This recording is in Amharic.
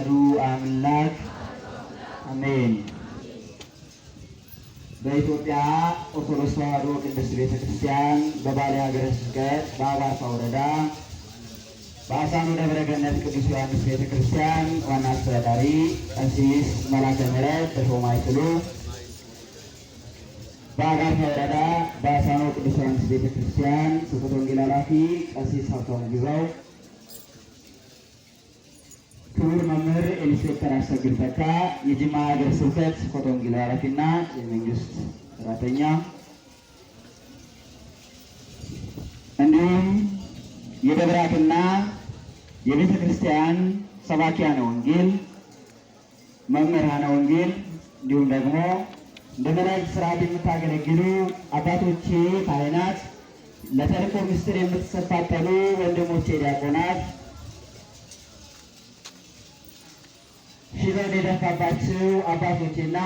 አሐዱ አምላክ አሜን። በኢትዮጵያ ኦርቶዶክስ ተዋሕዶ ቅድስት ቤተ ክርስቲያን በባሌ ሀገረ ስብከት በአጋርፋ ወረዳ በአሳኖ ደብረ ገነት ቅዱስ ዮሐንስ ቤተ ክርስቲያን ዋና አስተዳዳሪ ቀሲስ መላከ ምሕረት ተሾመ አይችሉ፣ በአጋርፋ ወረዳ በአሳኖ ቅዱስ ዮሐንስ ቤተ ክርስቲያን ስብከተ ወንጌል ኃላፊ ቀሲስ ሀብታሙ ግዛው፣ ክቡር መምህር ኢንስፔክተር አሰግድ ተካ የጅማ ሀገረ ስብከት ስብከተ ወንጌል ኃላፊና የመንግስት ሰራተኛ፣ እንዲሁም የደብራትና የቤተ ክርስቲያን ሰባኪያነ ወንጌል፣ መምህራነ ወንጌል፣ እንዲሁም ደግሞ እንደ መላእክት ስርዓት የምታገለግሉ አባቶቼ ካህናት፣ ለተልእኮ ምስጢር የምትሰፋጠኑ ወንድሞቼ ዲያቆናት፣ ሺህ ዘውድ የደፋባችሁ አባቶቼና